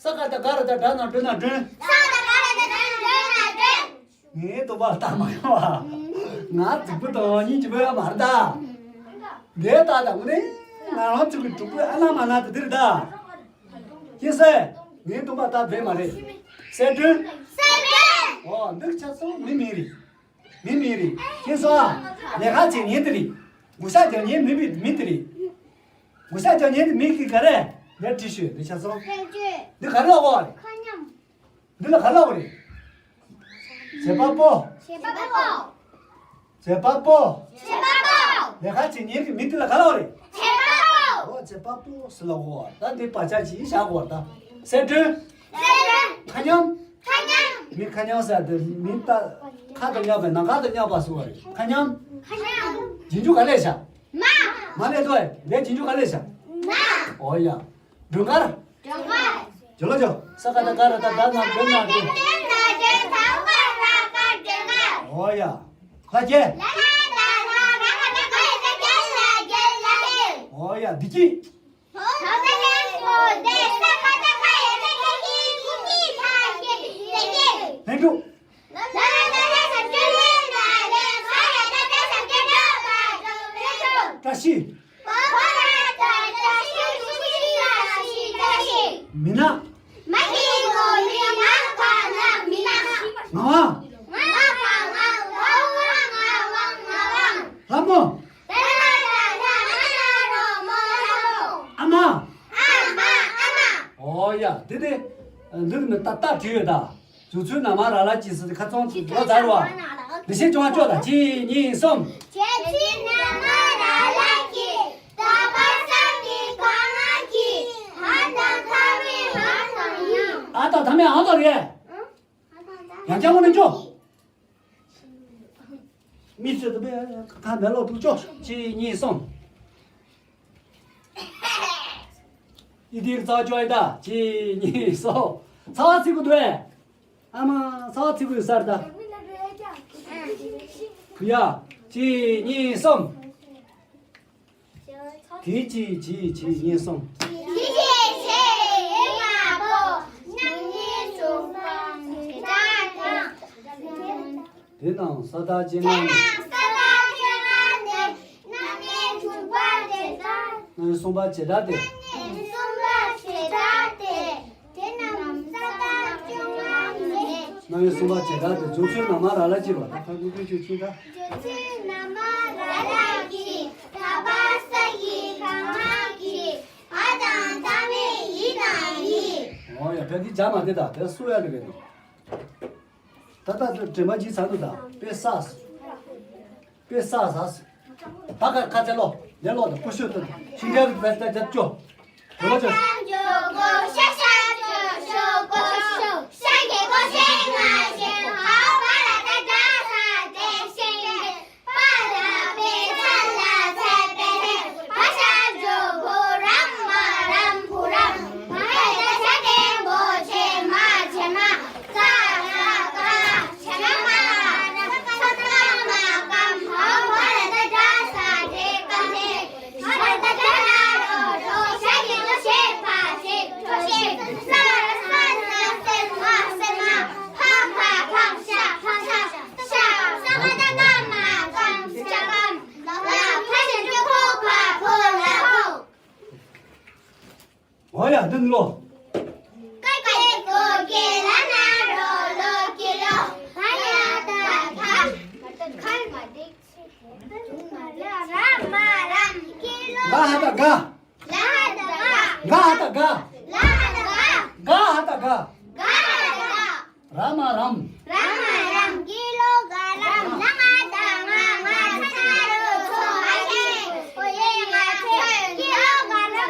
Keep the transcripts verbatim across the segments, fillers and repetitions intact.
ས་ག་བཏགས་སྒ་ར་བཏགས་སྒྲ་ན་སྒྲོ་ན་སྒྲོན། ས་ག་བཏགས་སྒ་ར་བཏགས་སྒྲ་ན་སྒྲོ་ན་སྒྲོན། ངའི་དུམ་པ་ལ་བཏགས་མ་ཡོང་བ། ང་རྫིག་པོ་དང་སྙིང་རྗེ་པོ་ཡོད་མ་རེད་ད། འདི་ལྟ་དང་ནི་ང་རང་ཚོ་གི་གྲོགས་པོའི་ཨ་ན་མ་ན་དེ་འདིར་ད། ཤེས་སོང་། ངའི་དུམ་པ་ད་བས་མ་རེད། གསལ་སྒྲོན། གསལ་སྒྲོན། ཨོ་འདི་ཆ་ཚང་མི་མིང་རེད། མི་མིང་རེད། ཤེས་སོང་ཨ། ལས་ཀ་བྱེད་མཁན་དེ་རེད། བགོ་བཤའ་རྒྱག་མཁན་མི་མི་མི་དེ་རེད། བགོ་བཤའ་རྒྱག་མཁན་དེ་མི་གི་ག་རེ། ལས་བྲིས་ཤོད་འདི་ཆ་ཚང་། འདི་ག་རེ་ལབ་དགོས་རེད། འདི་ལ་ག་ལབ་དགོས་རེད། བྱེད་པ་པོ། བྱེད་པ་པོ། བྱེད་པ་པོ། བྱེད་པ་པོ། ལས་ཀ་བྱེད་མཁན་གྱི་མི་དེ་ལ་ག་ལབ་རེད། བྱེད་པ་པོ། ཨོ་བྱེད་པ་པོ་ཟེར་ལབ་དགོས། ད་འདི་བག་ཆགས་ཅིག་བཞག་དགོས་ད། གསལ་སྒྲོན། གསལ་སྒྲོན། ཁ་སྙོམས། ཁ་སྙོམས། མི་ཁ་སྙོམས་ཟེར་དེ་མི་ད་ཁ་དང་སྙོམས་པས་ན་ཁ་དང་སྙོམས་པ་ཟེར་བ་རེད། ཁ་སྙོམས། ཁ་སྙོམས། རྗེས་འཇུག་ག་ལས་བཞག་མ། མ་ལས་དོ། ལས་རྗེས་འཇུག་ག་ལས་བཞག་ན། ཨོ་ཡ། སྒྲོན་དཀར། སྒྲོན་དཀར། ཇོ་ལོ་ཇོ། ས་ག་བཏགས་སྒ་ར་བཏགས་སྒྲ་ན་སྒྲོ་ན་སྒྲོན། ཨོ་ཡ། ལྷ་རྒྱལ། ཨོ་ཡ་བདེ་སྐྱིད། ལྷུན་གྲུབ། བཀྲ་ཤིས། མི་ནག་ངག་དབང་། ལྷ་མོ། ཨ་མ། ཨོ་ཡ་དེ་དེ། འདི་ནི་ཏག་ཏག་བྲིས་ཡོད་ད། འཇུག་ཚུལ་ན་མ་ར་ལ་ཀྱི་ཟེར་ཁ་ཚོན་ལོ་ཙཱ་རུ་བ། འདི་ཤེས་ཅུང་ཅོ་ད་གཅིག་གཉིས་གསུམ། འཇུག་ཚུལ་ན་མ་ར་ལ་ཀྱི། ད་པ་ས་ཀྱི་ག་ང་ཀྱི། ཧ་དང་ཐ་མའི་ཧ་དང་ཡང་། ཨ་དང་ཐ་མའི་ཨང་དང་རེད། ཡང་ཅང་མོ་ནི་ཅོ། མི་ཚོས་དུ་བས་ཁ་མེ་ལོག་ཏུ་ཅོ། གཅིག་གཉིས་གསུམ། ཡི་དིར་ཚ་ཅོ་ཡི་ད་གཅིག་གཉིས་གསུམ། ཚ་བ་ཚིག་གུ་དུ་བས། ཨ་མ་ཚ་བ་ཚིག་གུ་ཡི་སར་ད། ཕུ་ཡ། གཅིག་གཉིས་གསུམ། དེ་གཅིག་གཅིག་གཅིག་གཉིས་གསུམ། དེ་ནང་ས་བདག་སྤྱན་སྔ་ནས། རྣམ་དབྱེ་གསུམ་པ་བྱེ་བྲག་སྟེ། རྣམ་དབྱེ་གསུམ་པ་བྱེ་བྲག་སྟེ། འཇུག་ཚུལ་ན་མ་ར་ལ་ཅི་རོ། ད་ཁ་ཀུ་ཀུ་ཆུ་ཆུ་ད། འཇུག་ཚུལ་ན་མ་ར་ལ་ཀྱི། ད་པ་ས་ཀྱི་ག་ང་ཀྱི། ཨ་དང་ཐ་མའི་ཡི་དང་ཡི། ཨོ་ཡ་བས་འདི་བྱ་མ་དེ་ད་དེ་སུ་ཡ་རེ་བས་ནི། ད་ལྟ་དུ་དྲན་པ་ཇི་ཚ་ནུ་དང་དཔེ་ས་སུ། དཔེ་ས་ས་སུ། ད་ག་ཁ་ཚེ་ལོ་ལེ་ལོ་དང་ཀུ་ཤུ་དང་ཤིང་རྒྱ་རུ་བས་ད་རྒྱབ་ཅོ། ལེ་ལོ་ཅོ། ཨོ་ཡ་འདི་ལོ། ག་ཧ་ད་ག། ག་ཧ་ད་ག། ག་ཧ་ད་ག། ར་མ་རམ། ར་མ་རམ། གི་ལོ་ག་རམ། ལ་ང་ད་ང་། ང་ཚ་ན་རོ་ཚོ། ཨ་ཁེ་ཁོ་ཡེ་ང་ཚེ། གི་ལོ་ག་རམ་ང་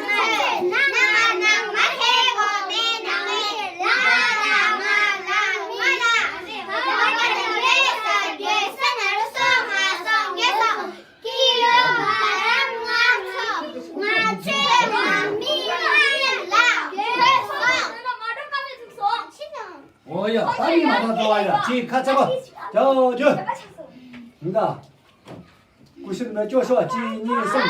ཚེ། ན་ང་ནང་། མ་ཁེ་གོ་མེ་ནང་མེ། ལ་ང་ད་ང་། ལ་ང་ན། ཧ་བ་ད་རེ་ས་གེ་ས་ན་རོ་སོ་ང་སོང་གེ་སོང་། གི་ལོ་ག་རམ་ང་ཚོ། ང་ཚོའི་ང་མི་ང་ལ་གོས་སོང་། ཨོ་ཡ། ད་མི་མ་ཐག་འགྲོ་བ་ཡ། ཅི་ཁ་ཚ་བ། ཅོ་ཅོ། མི་ད། ཀུ་ཤུ་ན་ཅོ་ཤོ། གཅིག་གཉིས་གསུམ།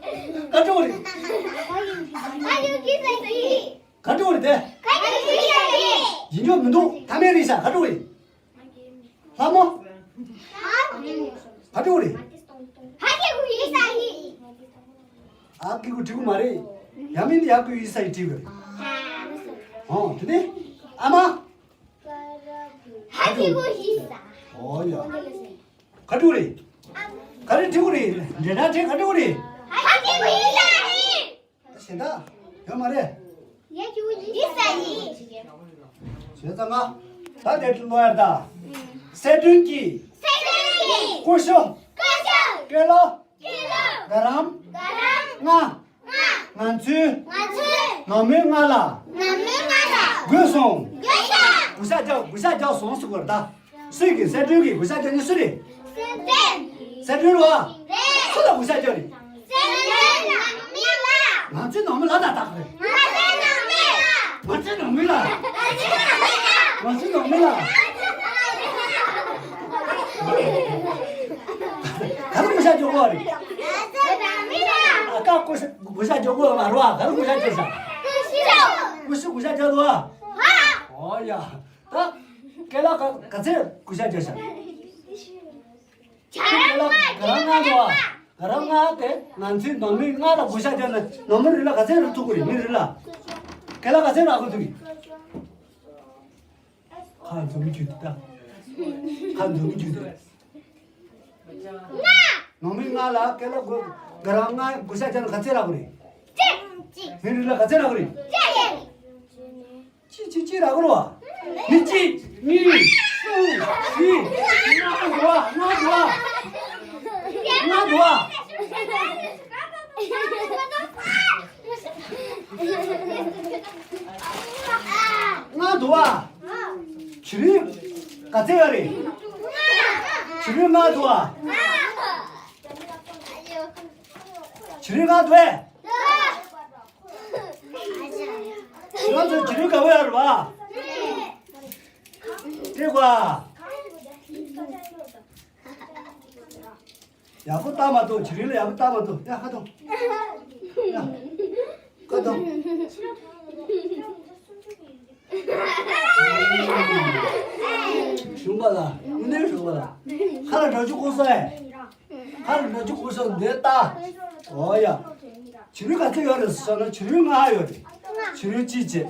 ག་འདྲ་བོ་རེད། ཁ་ཡོད་ཀྱི་ས་ཡིན། ག་འདྲ་བོ་རེད་དེ། ཁ་ཡོད་ཀྱི་ས་ཡིན། ཡིན་རྒྱུ་མི་འདུག་ཐ་མའི་རིགས་ཤ་ག་འདྲ་བོ་རེད། ལྷ་མོ། ག་འདྲ་བོ་རེད། ཧ་གི་གུ་ཡི་ས་ཡིན། ཨ་གི་གུ་བྲིས་གི་མ་རེད། ཡ་མིན་ཡ་གི་གུ་ཡི་ས་ཡིན་བྲིས་གི་རེད། ཨོ་དེ་ནས་ཨ་མ། ཧ་གི་གུ་ཡི་ས། ཨོ་ཡ། ག་འདྲ་བོ་རེད། ག་རེ་བྲིས་གི་རེད། འདྲེ་སྒྲ་བྲིས་ག་འདྲ་བོ་རེད། ཧ་གི་གུ་ཡི་ས་ཡིན། གཞན་དག་ཡོད་མ་རེད། ཡ་གི་གུ་ཡི་ས་ཡིན། བྱས་ཙང་ང་ད་དེ་ཀློག་ཡར་ད། གསལ་སྒྲོན་གྱིས། གསལ་སྒྲོན་གྱིས། ཀུ་ཤུ། ཀུ་ཤུ། ཀེ་ལོ། ཀེ་ལོ། ག་རམ། ག་རམ། ང་། ང་། ང་ཚོའི། ང་ཚོའི། ནང་མིའི་མངལ་ལ། ནང་མིའི་མངལ་ལ། འགོས་སོང་། འགོས་སོང་། གུ་ཤ་རྒྱག་གུ་ཤ་རྒྱག་སོང་ཟེར་དགོས་རེད་ད། སུས་ཀྱིས་གསལ་སྒྲོན་གྱིས་གུ་ཤ་རྒྱག་མཁན་སུ་རེད། གསལ་སྒྲོན། གསལ་སྒྲོན་རེད་བ། རེད། སུ་ལ་གུ་ཤ་རྒྱག་རེད། གསལ་ ང་ཚོའི་ནང་མི་ལ་ད་ད་རེད། ང་ཚོའི་ནང་མི་ལ། ང་ཚོའི་ནང་མི་ལ། ག་རེ་གུ་ཤ་འཇོག་གོ་རེད། ཨ་ཀ་གུ་ཤ་གུ་ཤ་འཇོག་གོ་མ་རེད་བ། ག་རེ་གུ་ཤ་འཇོག་ཤ། གུ་ཤ་གུ་ཤ་འཇོག་དོ་བ། ཨོ་ཡ། ད་ཀེ་ལ་ག་ག་ཚེ་གུ་ཤ་འཇོག་ཤ། ཁྱེད་ལ་ག་རང་ང་འདུག་ཨ། ག་རང་ང་དེ་ང་ཚོའི་ནང་མི་ང་ལ་གུ་ཤ་རྒྱབ་ན་ནང་མི་རིགས་ལ་ག་ཚད་རག་ཐུབ་ཀྱི་རེད། མི་རིགས་ལ། ཁྱེད་ལ་ག་ཚད་རག་གི་འདུག་ཁ་འཛུམ་རྒྱུ་དེ་ད། ཁ་འཛུམ་རྒྱུ་དེ། ནང་མི་ང་ལ་ཁྱེད་ལ་གུ་ག་རང་ང་གུ་ཤ་རྒྱབ་ན་ག་ཚད་རག་གི་རེད། མི་རིགས་ལ་ག་ཚད་རག་གི་རེད། གཅིག་གཅིག་གཅིག་རག་གི་རེད་བ། མི་གཅིག་གཉིས་གསུམ་བཞི་ལྔ་འདུག་བ། ལྔ་འདུག་བ། ལྔ་འདུག་བ། ལྔ་འདུག་བ། བྱུ་རུ་ག་ཚད་ཡོད་རེད། བྱུ་རུ་ལྔ་འདུག་བ། བྱུ་རུ་ལྔ་འདུག་བས། ང་ཚོ་བྱུ་རུ་ག་པར་ཡོད་རེད་བ། སྤྲད་གོ། ཡག་པོ་བལྟ་མ་ཐུབ། བྱུ་རུ་ལ་ཡག་པོ་བལྟ་མ་ཐུབ། ཡ་ཁ་ཐོང་། ཡ་ཁ་ཐོང་། ཞུམ་པ་ལ་དངོས་གནས་ཞུམ་པ་ལ། ཁ་ལ་འགྲོ་རྒྱུ་ཁུག་སོང་ཨེ། ཁ་ལ་འགྲོ་རྒྱུ་ཁུག་སོང་། འདི་ལྟ། ཨོ་ཡ། བྱུ་རུ་ག་ཚོད་ཡོད་རེད་ཟེར་ན་བྱུ་རུ་ལྔ་ཡོད་རེད། བྱུ་རུ་གཅིག་བྱས།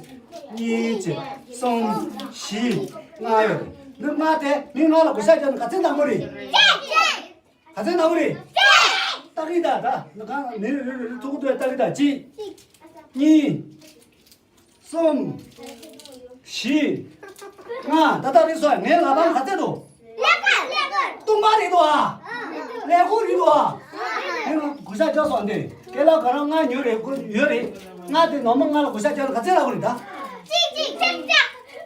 གཉིས་བྱས། གསུམ། བཞི། ལྔ་ཡོད་རེད། འདི་ལྔ་དེ་མི་ལྔ་ལ་གུ་ཤ་རྒྱབ་ན་ག་ཚད་འདང་གི་རེད། ག་ཚད་འདང་གི་རེད། ལྟ་གི་ད་ད་ནི་གང་མི་རེ་རེ་རེ་ཐུག་ཏུ་ལྟ་གི་ད། གཅིག་གཉིས། གསུམ། བཞི། ལྔ། ད་ལྟ་རེད་སོང་། ངའི་ལག་པ་ག་ཚད་འདུག་སྟོང་པ་རེད་འདུག་ཨ། ཀླད་ཀོར་རེད་འདུག་ཨ། ངས་གུ་ཤ་རྒྱག་སོང་དེ། ཀེ་ལ་ག་རང་ལྔ་ཉོས་རེད། ཀོ་ཡོད་རེད། ལྔ་དེ་ནང་མི་ལྔ་ལ་གུ་ཤ་རྒྱག་ན་ག་ཚད་རག་གི་རེད་ད།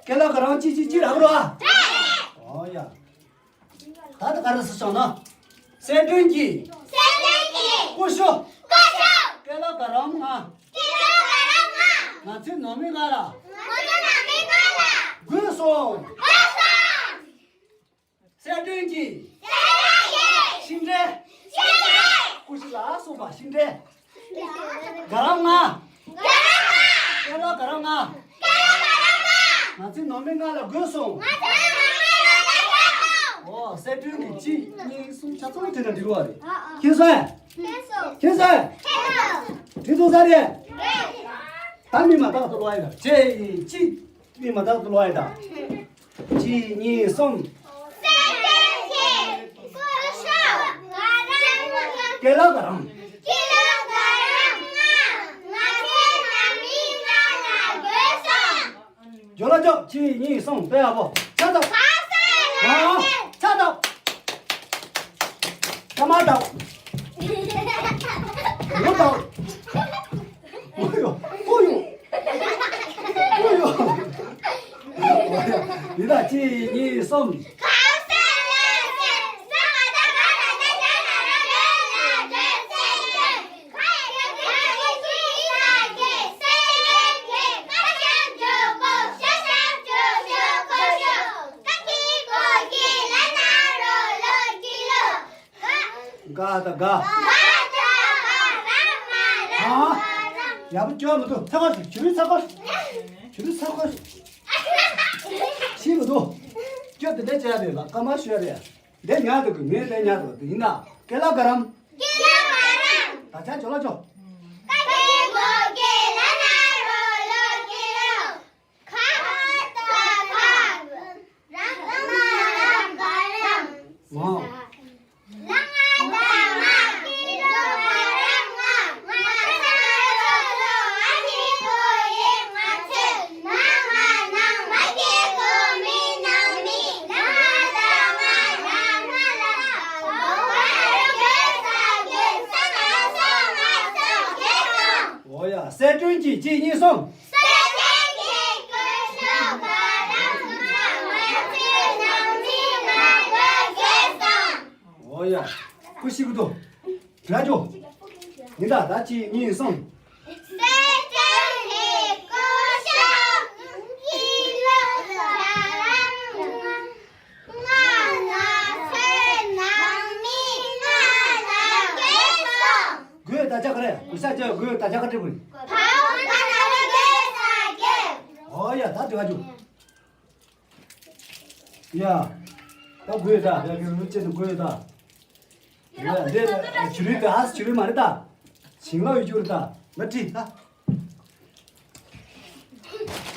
ཀེ་ལ་ག་རང་གཅིག་གཅིག་གཅིག་རག་གི་རེད་ཨ། ཨོ་ཡ། ད་ལྟ་ག་རེ་ཟེར་སོང་ན། གསལ་སྒྲོན་གྱི། གསལ་སྒྲོན་གྱི། ཀུ་ཤུ། ཀུ་ཤུ། ཀེ་ལ་ག་རམ་ལྔ། ཀེ་ལ་ག་རམ་ལྔ། ང་ཚོའི་ནང་མི་ལྔ་ལ། ང་ཚོའི་ནང་མི་ལྔ་ལ། དགོས་སོང་། དགོས་སོང་། གསལ་སྒྲོན་གྱི། གསལ་སྒྲོན་གྱི། ཤིང་འབྲས། ཤིང་འབྲས། ཀུ་ཤུ་ལ་སོགས་པ་ཤིང་འབྲས། ག་རམ་ལྔ། ག་རམ་ལྔ། ཀེ་ལ་ག་རམ་ལྔ། ཀེ་ལ་ག་རམ་ལྔ། ང་ཚོའི་ནང་མི་ལྔ་ལ་དགོས་སོང་། ང་ཚོའི་ནང་མི་ལྔ་ལ་དགོས་སོང་། ཨོ། གསལ་སྒྲོན་གྱི་གཅིག་གཉིས་གསུམ་ཆ་ཚང་དེ་འདྲ་འགྲིག་པ་རེད། ཨ་ཨ། མཁྱེན་སོང་། མཁྱེན་སོང་། མཁྱེན་སོང་། འགྲིག་འདུག་ས་རེད། རེད། ད་མི་མ་དག་ཏུ་ལོག་ཡ་ད། གཅིག་གཅིག་མི་མ་དག་ཏུ་ལོག་ཡ་ད། གཅིག་གཉིས་གསུམ། ཀེ་ལ་ག་རམ། ཀེ་ལ་ག་རམ་ལྔ། ང་ཚོའི་ནང་མི་ལྔ་ལ་དགོས་སོང་། ཇོ་ལ་ཇོ། གཅིག་གཉིས་གསུམ། དཔེ་ཡག་པོ། ཕྱག་བཏབ། ཨ། ཕྱག་བཏབ། ཀ་མ་བཏབ། མོ་བཏབ། ཨོ་ཡོ། ཨོ་ཡོ། ཨོ་ཡོ། ཡི་ད་གཅིག་གཉིས་གསུམ། ག་ད་ག་ཨ། ཡག་པོ་སྐྱོར་མི་འདུག་ཚ་ཁ་ཞིག་ཆུ་ཚ་ཁ་ཞིག་ཆུ་ཚ་ཁ་ཞིག་ཤེས་མི་འདུག་སྐྱོར་དེ་འདྲ་བྱས་ཡ་རེད་ལ། ཀ་མ་ཤོད་རེད། འདི་ཉག་འདུག་གི། ངས་འདི་ཉག་འདུག་འདི་ཡིན་ན། ཀེ་ལ་ག་རམ། ཀེ་ལ་ག་རམ། ད་ཆ་ཇོ་ལ་ཇོ། ཀ་ཀེ་གོ་ཀེ་ལ་ན་རོ་ལོ་ཀེ་ལོ། ཁ་ད་ཁ། ར་མ་རམ་ག་རམ། ཨོ། ལ་ང་ད་ང་། ཀི་ལོ་ག་རམ་ལྔ། ང་ཚ་རོ་ལོ། ཨ་ནི་ཀོ་ཡེ་ང་ཚེ། ན་ང་ནང་། མ་ཀེ་གོ་མི་ནང་མི། ལ་ང་ད་ང་། ལ་ང་ལ། ཨོ་ང་རོ་གེ་ས་གེ། ས་ང་སོ་ང་སོ་གེ་སོ། ཨོ་ཡ། གསལ་སྒྲོན་གྱི་གཅིག་གཉིས་གསུམ། ཨོ་ཡ། ཀུ་ཤི་ཀུ་ཏོ། ར་ཇོ། ཡིན་ད། ད་གཅིག་གཉིས་གསུམ། དགོས་ད་ཆ་ག་རེ། གུ་ས་ཅ་དགོས་ད་ཆ་ག་འབྲི་དགོས། ཨོ་ཡ། ད་འབྲི་བ་འཇུ། ཡ། ད་དགོས་ད། ཡ་གི་རུ་ཅེ་དུ་དགོས་ད། ཡ་འདི་ཆུ་རུས་དེ་ཧ་ཆུ་རུས་མ་རེད་ད། ཞིང་ལ་ཡོད་རྒྱུ་རེད་ད། ང་བྲིས་ད།